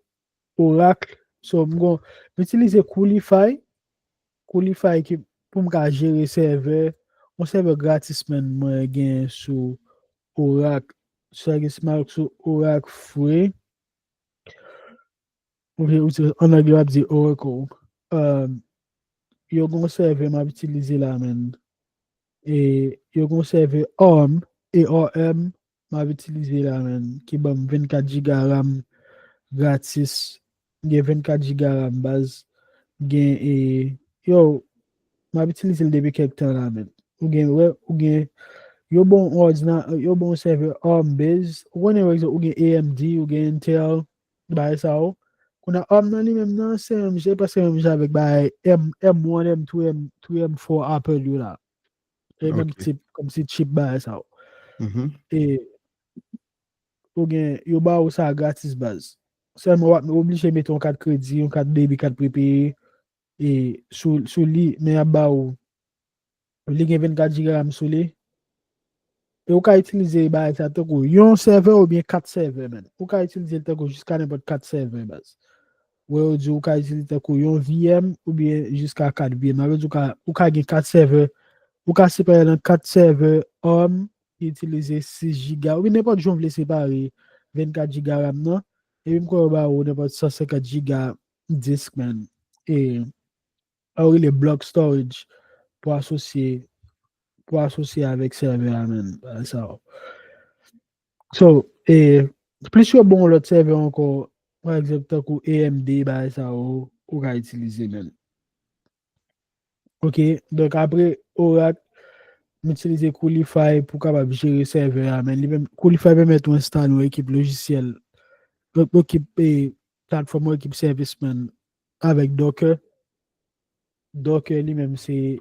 Oracle. So, m gon, m itilize Coolify. Coolify ki, pou m ka jere sèvè. Yon sèvè gratis, man, mwen gen sou Oracle. Sa gen si m al sou Oracle Free. Ou vle, ou se, an anglè, w ap di Oracle. Um, yo gon sèvè m ap itilize la, man. E yo gon sèvè ARM, A R M, m ap itilize la, man, ki ban m vennkat giga RAM gratis. M gen vennkat giga RAM baz. M gen, e, yo, m ap itilize l depi kèk tan la, man. Ou gen, wè, ou gen, yo bon yon òdina-, yo bon yon sèvè ARM base. Ou konnen, pa egzanp, ou gen A M D, ou gen Intel, bagay sa yo. Kounye a, ARM nan li menm nan, se menm jan, prèske menm jan avèk bagay M, M one, M two, M three, M four Apple yo la. E menm tip, kòmsi chip bagay sa yo. E ou gen, yo ba ou sa gratis baz. Sèlman w ap oblije mete yon kat kredi, yon kat debi, kat prepeye, e sou, sou li, men y ap ba ou, li gen vennkat giga RAM sou li. E ou ka itilize bagay sa tankou yon sèvè oubyen kat sèvè, man. Ou ka itilize l tankou jiska nenpòt kat sèvè, baz. Wè, yo di ou ka itilize tankou yon V M oubyen jiska kat V M. Sa vle di ou ka, ou ka gen kat sèvè, ou ka separe nan kat sèvè ARM ki itilize sis giga, oubyen nenpòt jan w vle separe vennkat giga RAM nan. Epi m kwè yo ba ou nenpòt san senkant giga disk, man. E sa yo rele block storage pou asosye, pou asosye avèk sèvè a, man. Bagay sa yo. So, e, plis yo bon lòt sèvè ankò, pa egzanp, tankou A M D, bagay sa yo, ou ka itilize, man. Ok, donk apre Oracle, m itilize Coolify pou kapab jere sèvè a, man. Li pèm-, Coolify pèmèt ou enstale yon ekip lojisyèl, yon ekip, e, platfòm, yon ekip sèvis, man, avèk Docker. Docker li menm se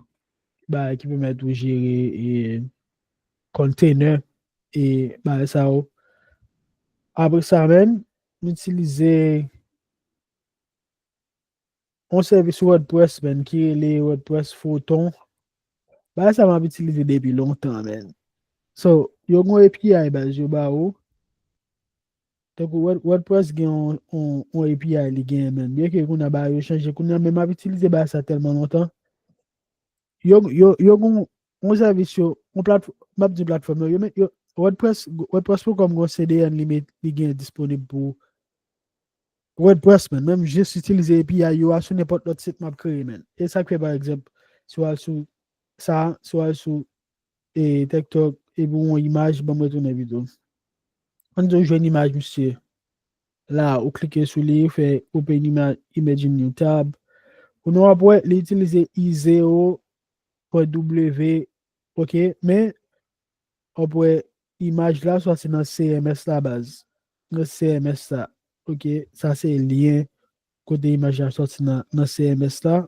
bagay ki pèmèt ou jere, e, container e bagay sa yo. Apre sa, man, m itilize yon sèvis WordPress, man, ki rele WordPress Photon. Bagay sa m ap itilize depi lontan, man. So, yo gen yon A P I baz yo ba ou. Tankou Word-, WordPress gen yon, yon, yon A P I li genyen, man. Byenke kounye a bagay yo chanje, kounye a, men m ap itilize bagay sa tèlman lontan. Yo, yo, yo gen yon sèvis yo, yon platf-, m ap di platfòm yo, yo met, yo, WordPress, WordPress pwen kòm gen yon C D N li met, li gen disponib pou WordPress, man. Menm jis itilize A P I yo a sou nenpòt lòt sit m ap kreye, man. E sa k fè, pa egzanp, si w al sou sa, si w al sou, e, TikTok, epi w wè yon imaj, ban m retounen pito. Ann di w jwenn imaj misye. La, ou klike sou li, ou fè open ima-, image in new tab. Kounye a w ap wè, li itilize I zero pwen W, ok, men w ap wè imaj la sòti nan C M S la baz. Nan C M S la, ok, sa se lyen kote imaj la sòti nan, nan C M S la.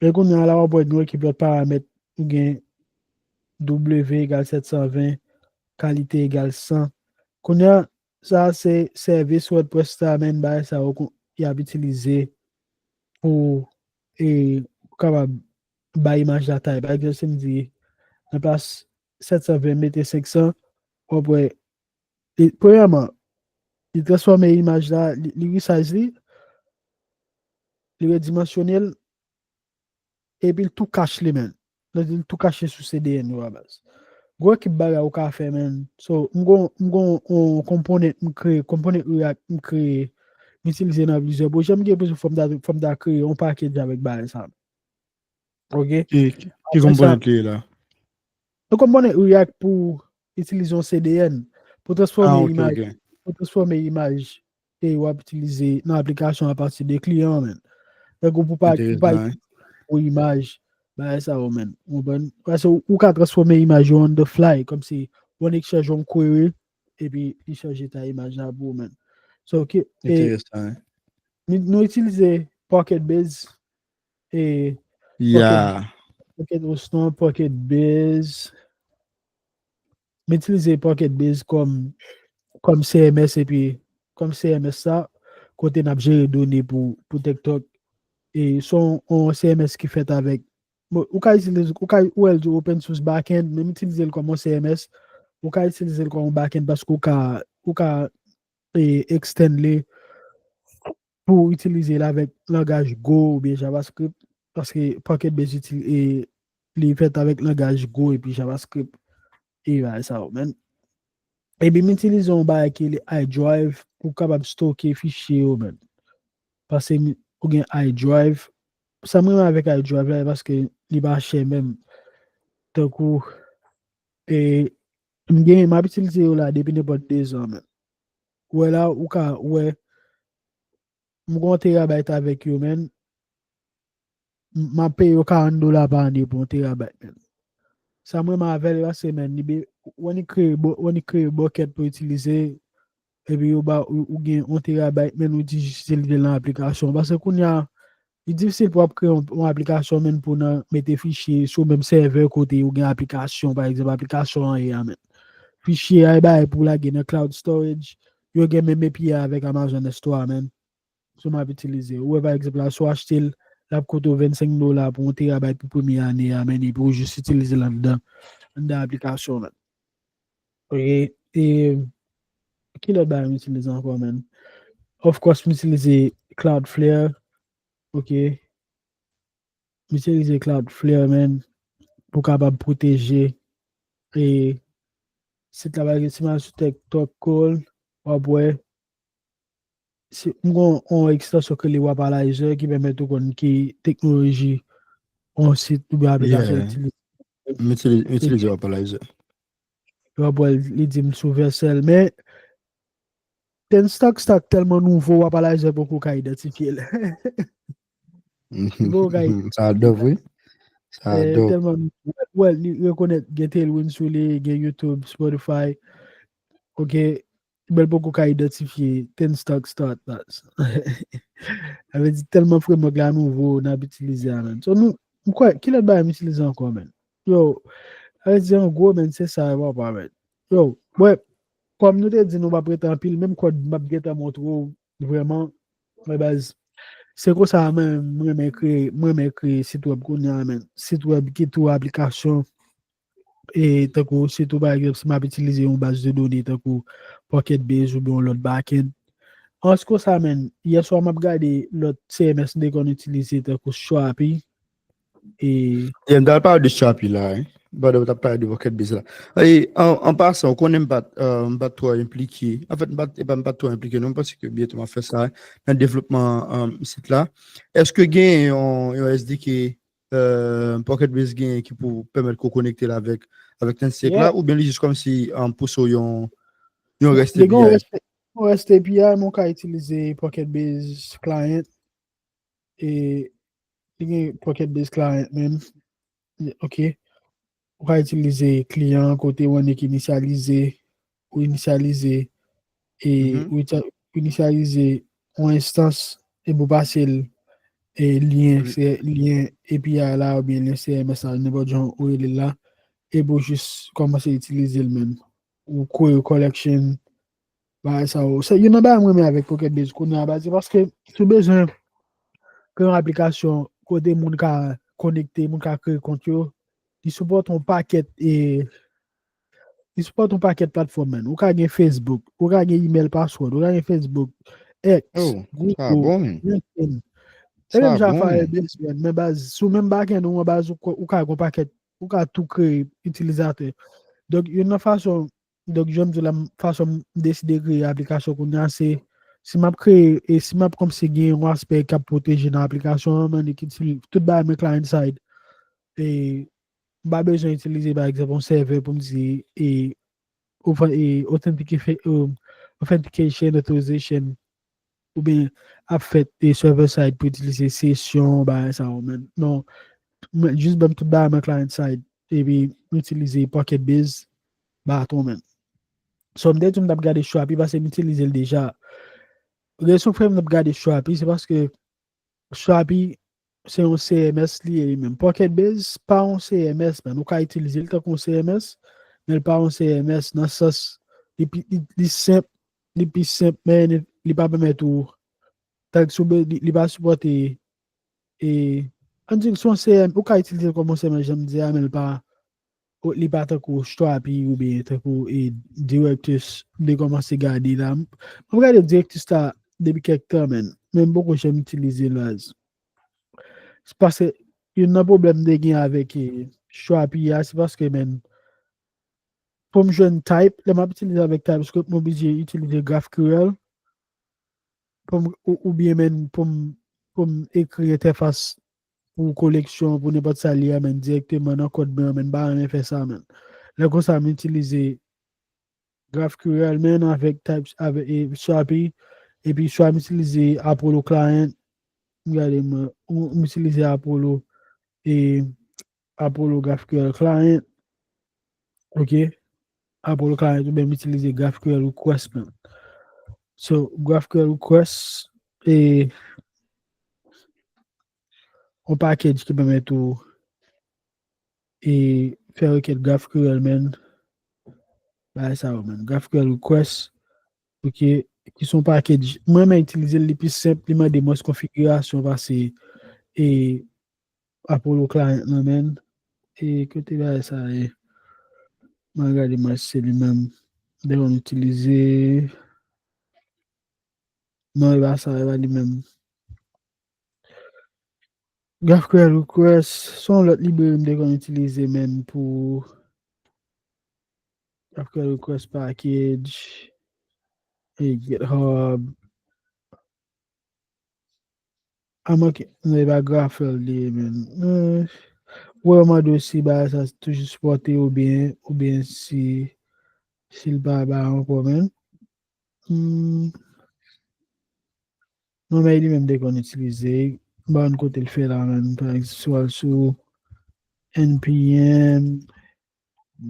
E kounye a la, w ap wè gen yon ekip lòt paramèt, ou gen W egal sèt san ven, kalite egal san. Kounye a, sa se sèvis WordPress la, men bagay sa yo kon-, y ap itilize pou, e, pou kapab bay imaj la tay. Pa egzanp, si m di, nan plas sèt san ven, mete senk san, w ap wè, li, premyèman, li transfòme imaj la, li, li resize li, li redimansyone l, epi l tou kache li, man. Li tou kache sou C D N yo a baz. Gwo ekip bagay ou ka fè, man. So, m gon, m gon yon component m kreye, component React m kreye, m itilize nan plizyè pwojè. M gen plizyè fò m ta, fò m ta kreye yon package avèk bagay sa. Ok? Ki, ki component li ye la? Yon component React pou, itilize yon C D N pou transfòme imaj, pou transfòme imaj e w ap itilize nan aplikasyon apati de kliyan an, men. Tankou pou pa, pou pa pou imaj, bagay sa yo, men. Ou konprann? Paske ou, ou ka transfòme imaj yo on the fly, kòmsi w ekchanje yon query, epi li chanje ta imaj la pou ou, men. So, ok, e nou, nou itilize Pocket Base, e Pocket, Pocket Osnon, Pocket Base. M itilize Pocket Base kòm, kòm C M S, epi kòm C M S sa, kote n ap jere done pou, pou TikTok. E se yon, yon C M S ki fèt avèk, bon, ou ka itilize, ou ka, ou wè l di open source backend, men m itilize l kòm yon C M S, ou ka itilize l kòm yon backend paske ou ka, ou ka e, extend li pou itilize l avèk langaj Go oubyen JavaScript, paske Pocket Base itil-, e, li fèt avèk langaj Go epi JavaScript e bagay sa yo, men. Epi m itilize yon bagay ki rele iDrive pou kapab stoke fichye yo, men. Paske m, ou gen iDrive. Sa m renmen avèk iDrive la, paske li pa chè menm. Tankou, e, m gen, m ap itilize yo la depi nenpòt de zan, men. Ou wè la, ou ka wè, m gen yon terabyte avèk yo, men. M, m ap peye yo karant dola pa ane pou yon terabyte, men. Sa m renmen avè l, paske, men, li be-, when li kreye bo-, when li kreye bucket pou itilize, epi yo ba ou, ou gen yon terabyte, men, ou di jis itilize l nan aplikasyon. Paske kounye a, li difisil pou w ap kreye yon, yon aplikasyon, men, pou nan mete fichye sou menm sèvè kote ou gen aplikasyon, pa egzanp, aplikasyon an ye a, men. Fichye a, e bay pou lage nan cloud storage, yo gen menm A P I avèk Amazon S twa, men. So m ap itilize. Ou wè, pa egzanp, la, si w achte l, l ap koute w vennsenk dola pou yon terabyte pou premye ane a, men, epi ou jis itilize l anndan, anndan aplikasyon, men. Ok, e ki lòt bagay m itilize ankò, men? Of course, m itilize Cloudflare, ok. M itilize Cloudflare, men, pou kapab pwoteje, e, sit la, pa egzanp, si m al sou TikTok Gold, w ap wè, si, m gen yon ekstansyon ki rele Wapalizer ki pèmèt ou konn ki teknoloji yon sit oubyen aplikasyon itilize. M itilize, m itilize Wapalizer. Yo ap wè li di m sou Vercel, men Ten Stock Stock tèlman nouvo, Wapalizer poko ka idantifye l. Li poko ka idantifye l. Sa dope, wi. Sa dope. Tèlman nouvo. Wè, li rekonèt gen Tailwind sou li, gen YouTube, Spotify. Ok. Men l poko ka idantifye Ten Stock Stock Stock. Sa vle di tèlman framework la nouvo, n ap itilize a, men. So, nou, m kwè, ki lòt bagay m itilize ankò, men? Yo, sa vle di an gwo, men, se sa, papa, men. Yo, wè, kòm nou te di nou p ap rete anpil, menm kòd m ap gentan montre w, vrèman, mwen baz, se konsa mwen, mwen renmen kreye, mwen renmen kreye sit web kounye a, men. Sit web ki tou aplikasyon, e tankou, sitou, pa egzanp, si m ap itilize yon baz de done tankou Pocket Base oubyen yon lòt backend. An se konsa, men, yè swa m ap gade lòt C M S m te konn itilize tankou Strapi, e Yeah, m t al pale de Strapi la, wi. Pandan w t ap pale de Pocket Base la. E, an, an pasan, ou konnen m pa t, euh, m pa t twò enplike. Anfèt, m pa t, e pa m pa t twò enplike, non, m panse ke byento m ap fè sa, wi, nan devlopman, euh, sit la. Èske gen yon, yon S D K, euh, Pocket Base gen ki pou pèmèt ke w konekte l avèk, avèk Ten Stock la, oubyen li jis kòmsi, euh, pouse w yon, yon REST A P I? Li gen yon REST, yon REST A P I, men w ka itilize Pocket Base Client. E li gen Pocket Base Client menm. Ok. Ou ka itilize client kote w annik inisyalize, ou inisyalize, e ou ita-, ou inisyalize yon enstans, epi w pase l, e lyen, se lyen A P I la, oubyen lyen C M S la, nenpòt jan ou rele l la, epi w jis kòmanse itilize l menm. Ou query collection, bagay sa yo. Se youn nan bagay mwen renmen avèk Pocket Base kounye a, baz, se paske si w bezwen kreye yon aplikasyon kote moun ka konekte, moun ka kreye kont yo, li sipòte yon pakèt, e, li sipòte yon pakèt platfòm, man. Ou ka gen Facebook, ou ka gen email password, ou ka gen Facebook, X, Google, LinkedIn. E menm jan Firebase, man, men baz, si w menm backend ou an baz, ou ka, ou ka gen yon pakèt, ou ka tou kreye itilizatè. Donk, youn nan fason Donk, jan m di w la, m, fason m deside kreye aplikasyon kounye a, se, si m ap kreye, e si m ap kòmsi gen yon aspè k ap pwoteje nan aplikasyon an, m annik itil-, tout bagay mwen client side. E m pa bezwen itilize, pa egzanp, yon sèvè pou m di, e authentication, authorization, oubyen ap fèt e server side pou itilize sesyon, bagay sa yo, men. Non, jis ban m tout bagay mwen client side, epi m itilize Pocket Base, baton, men. So, m te di m t ap gade Strapi paske m itilize l deja. Rezon fè m t ap gade Strapi, se paske Strapi se yon C M S li ye li menm. Pocket Base pa yon C M S, men ou ka itilize l tankou yon C M S, men l pa yon C M S nan sans li, li, li senp, li pi senp, men li pa pèmèt ou, tank sou li, li pa sipòte, e, ann di l se yon C M, ou ka itilize l kòm yon C M S, jan m di a, men l pa, li pa tankou Strapi oubyen tankou e Directus, m te kòmanse gade la. M ap gade Directus la depi kèk tan, men, men m poko janm itilize l, baz. Se paske youn nan pwoblèm m te gen avèk e, Strapi a, se paske, men, pou m jwenn Type, lè m ap itilize avèk TypeScript, m oblije itilize GraphQL pou m, ou, oubyen, men, pou m, pou m ekri entèfas pou koleksyon, pou nenpòt sa li a, men, dirèkteman nan kòd mwen an, men, m pa renmen fè sa, men. Lè konsa, m itilize GraphQL, men, avèk Types, avèk e, Strapi, epi swa m itilize Apollo Client, gade mwen, ou, m itilize Apollo, e, Apollo GraphQL Client, ok, Apollo Client, oubyen m itilize GraphQL Request, men. So, GraphQL Request, e, yon package ki pèmèt ou e fè rekèt GraphQL, men. Bagay sa yo, men. GraphQL Request, ok, ki se yon package. Mwen renmen itilize l, li pi senp, li mande mwens konfigirasyon pase e Apollo Client lan, men. E kote bagay sa ye? Mwen gade mwen se li menm. Depi m itilize. Non, e pa sa, e pa li menm. GraphQL Request, se yon lòt libreri m te konn itilize, men, pou GraphQL Request Package, e GitHub. A manke, non, e pa GraphQL li ye, men. Eh, ou mande si bagay sa toujou sipòte oubyen, oubyen si, si l pa ba ankò, men. Hmm. Non, men li menm te konn itilize. M pa konn kote l fè la, men. Pa egzanp, si w al sou N P M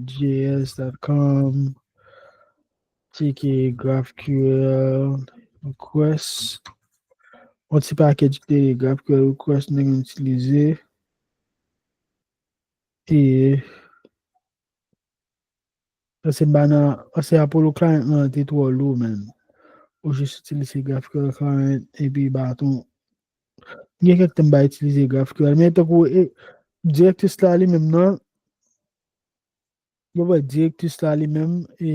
J S dot com, tcheke GraphQL Request. Yon ti package ki te GraphQL Request, nèg yo itilize. E Paske m pa nan, paske Apollo Client lan te twò lou, men. Ou jis itilize GraphQL Client, epi baton. Gen kèk tan m pa itilize GraphQL, men tankou, e, Directus la li menm nan, yo wè Directus la li menm, e,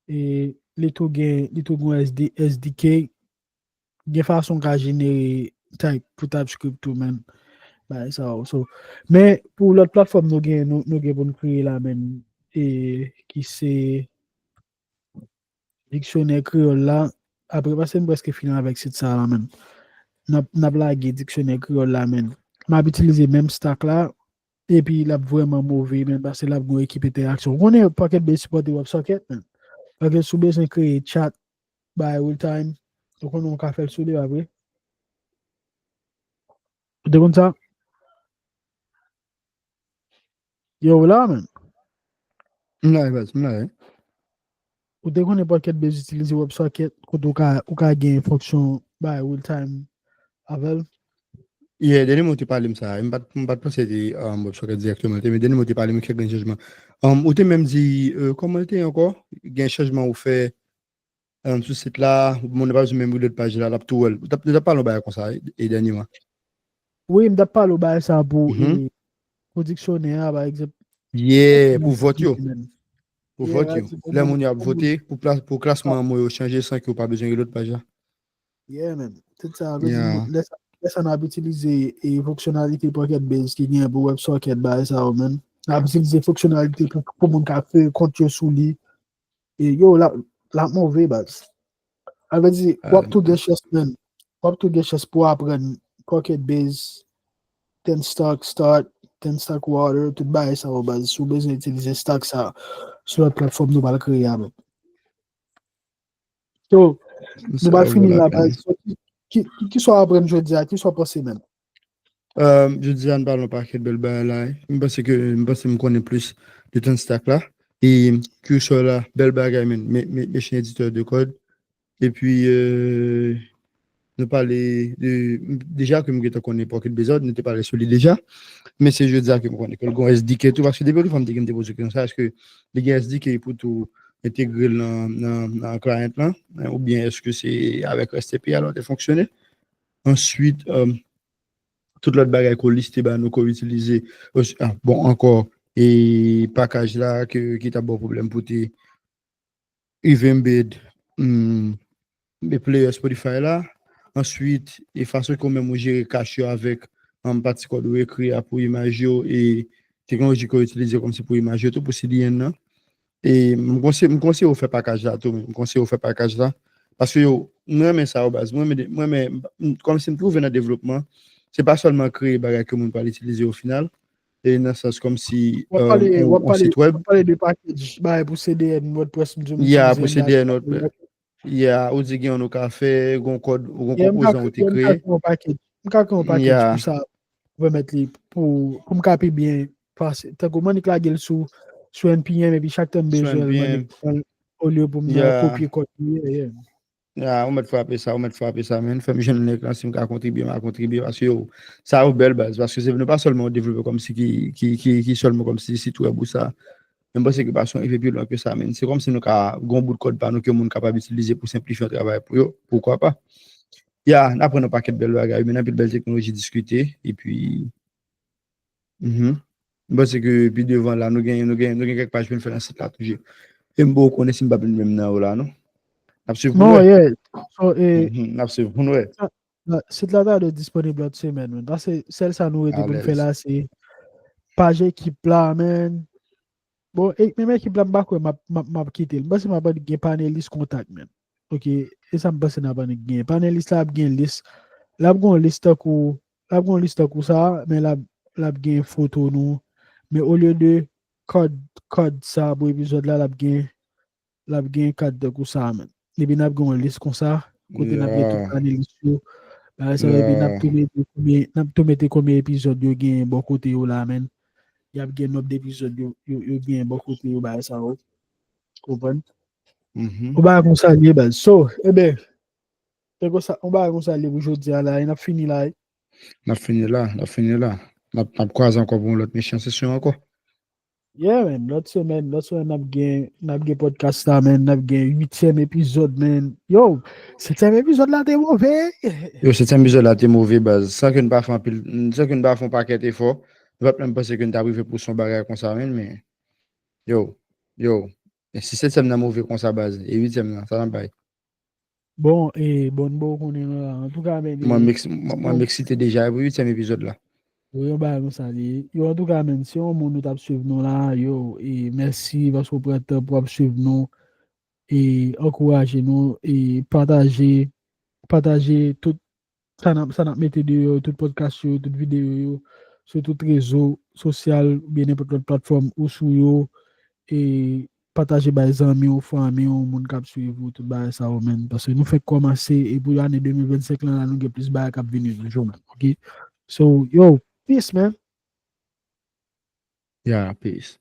e, li tou gen, li tou gen S D, S D K, gen fason w ka jenere type pou TypeScript tou, men. Bagay sa yo. So, men pou lòt platfòm nou gen, nou, nou gen pou n kreye la, men, e, ki se diksyonè kreyòl la. Apre, paske m prèske fini avèk sit sa la, men. N ap, n ap lage diksyonè kreyòl la, men. M ap itilize menm stack la, epi l ap vrèman move, men, paske l ap gen yon ekip entèraksyon. Ou konnen Pocket Base sipòte WebSocket, men. Paske si w bezwen kreye chat, bay real time. Ou konnen w ka fè l sou li, pa vre? Ou te konn sa? Yo, w la, men. M la, baz, m la, wi. Ou te konnen Pocket Base itilize WebSocket, kote ou ka, ou ka gen fonksyon bay real time avè l? Yeah, dènye mwa ou te pale m sa. M pa t, m pa t panse se te, um, WebSocket dirèkteman, men dènye mwa ou te pale m kèk grenn chanjman. Um, ou te menm di, euh, kòman l te ye ankò? Gen chanjman ou fè, um, sou sit la, moun nan pa bezwen menm reload paj la, l ap tou wè l. Ou t ap, ou t ap pale yon bagay konsa, e, e dènye mwa. Wi, m t ap pale w bagay sa pou, mhm, e, pou diksyonè a, pa egzanp. Yeah, pou vòt yo. Pou vòt yo. Lè moun yo ap vote, pou plas, pou klasman mo yo chanje san ke w pa bezwen reload paj la. Yeah, man. Tout sa, vle di, yeah, lè sa, lè sa n ap itilize, e, fonksyonalite Pocket Base ki gen pou WebSocket, bagay sa yo, man. N ap itilize fonksyonalite pou, pou moun ka kreye kont yo sou li. E yo, l ap, l ap move, baz. Sa vle di, w ap tou gen chans, man. W ap tou gen chans pou aprann Pocket Base, ten stack start, ten stack water, tout bagay sa yo, baz. Si w bezwen itilize stack sa, sou lòt platfòm nou pral kreye avèk. So, nou pral fini la, baz. So, ki, ki, ki sa w aprann jodi a? Ki sa w panse menm? Euh, jodi a, n pale yon pakèt bèl bagay la. M panse ke, m panse m konnen plis de Tony Stark la. E Q-Sir la, bèl bagay, men, men, men, men chen editè de kòd. Epi, euh, nou pale de, deja ke m gentan konnen Pocket Bezòd, nou te pale sou li deja. Men se jodi a ke m konnen ke l gon S D K tou, paske depi yon fwa m te gen m te poze kesyon sa, èske li gen S D K pou tou entegre l nan, nan, nan client lan, oubyen èske se avèk S T P a l te fonksyone? Answit, euh, tout lòt bagay ke w liste ba nou ke w itilize, ah, bon, ankò, e pakaj la ke, ki t ap ba w pwoblèm pou te rive embed, hmm, player Spotify la. Answit, e fason ke w menm ou jere cache yo avèk, um, pati kòd ou ekri a pou imaj yo e teknoloji ke w itilize kòmsi pou imaj yo tou, pou C D N nan. E m konseye, m konseye w fè pakaj la tou, men. M konseye w fè pakaj la. Paske yo, mwen renmen sa yo, baz. Mwen renmen, mwen renmen, m, kòmsi m twouve nan devlopman, se pa sèlman kreye bagay ke moun pral itilize o final, e nan sans kòmsi, w ap pale, w ap pale, w ap pale de package, bagay pou C D N, WordPress, m di w, m itilize pou C D N, WordPress. Ya, ou di gen yon nou ka fè, gon kòd, gon konpozan ou te kreye. M ka kreye yon package pou sa, pou pèmèt li, pou, pou m ka pi byen pase. Tankou m annik lage l sou, sou N P M, epi chak tan m bezwen l, m annik pran l, olye pou m nan kopye kòd li. Ya, ou mèt frape sa, ou mèt frape sa, men fè m jwenn link lan, si m ka kontribye, m a kontribye, paske yo, sa yo bèl baz, paske se nou pa sèlman yon devlopè kòmsi ki, ki, ki, ki sèlman kòmsi sit wèb ou sa. Men m panse ke pa son efè pi lwen ke sa, men se kòmsi nou ka gon bout kòd pa nou ke moun kapab itilize pou senplifye yon travay pou yo, poukwa pa. Ya, n aprann yon pakèt bèl bagay, men anpil bèl teknoloji diskite, epi, mhm. M panse ke pi devan la, nou gen, nou gen, nou gen kèk paj pou n fè nan sit la toujou. E m poko konnen si m p ap vin menm nan yo la, non. N ap swiv pou nou wè. Mhm, n ap swiv pou nou wè. Sit la ta dwe disponib lòt semèn, men. Paske sèl sa nou rete pou n fè la, se paj ekip la, men. Bon, e, menm ekip la, m pa kwè m ap, m ap, m ap kite l. M panse m ap annik gen panelis kontak, men. Ok, e sa m panse n ap annik gen. Panelis la ap gen lis. L ap gen yon lis tankou, l ap gen yon lis tankou sa, men l ap, l ap gen foto nou. Men olye de kòd, kòd sa pou epizòd la, l ap gen, l ap gen kad tankou sa, men. Epi n ap gen yon lis konsa, kote n ap gen tout panelis yo. Bagay sa yo, epi n ap tou mete konbyen, n ap tou mete konbyen epizòd yo genyen bò kote yo la, men. Y ap gen nonb de epizòd yo, yo, yo genyen bò kote yo, bagay sa yo. Konprann? Yon bagay konsa li ye, baz. So, eben, se konsa, yon bagay konsa li ye pou jodi a la, e n ap fini la, e. N ap fini la, n ap fini la. N ap, n ap kwaze ankò pou yon lòt mechan sesyon ankò. Yeah, man. Lòt semèn, lòt semèn, n ap gen, n ap gen podcast la, man. N ap gen uityèm epizòd, man. Yo, setyèm epizòd la te move. Yo, setyèm epizòd la te move, baz. San ke n pa fè anpil, san ke n pa fè yon pakèt efò, nou pa t menm panse ke n t ap rive pou son bagay konsa, man, men, yo, yo. E si setyèm nan move konsa, baz, e uityèm nan, sa n ap bay? Bon, e bon, bon, konnen la. Antouka, men, mwen, mwen, mwen eksite deja pou uityèm epizòd la. Wi, yon bagay konsa li ye. Yo, antouka, men, se yon moun nou t ap swiv nou la, yo, e mèsi paske w pran tan pou w ap swiv nou, e ankouraje nou, e pataje, pataje tout sa n ap, sa n ap mete deyò, tout podcast yo, tout videyo yo, sou tout rezo sosyal, oubyen nenpòt lòt platfòm ou sou yo, e pataje bay zanmi w, fanmi w, moun k ap swiv ou, tout bagay sa yo, man. Paske nou fèk kòmanse, e pou ane de mil vennsenk lan la, nou gen plis bagay k ap vini toujou, man. Ok? So, yo, peace, man. Yeah, peace.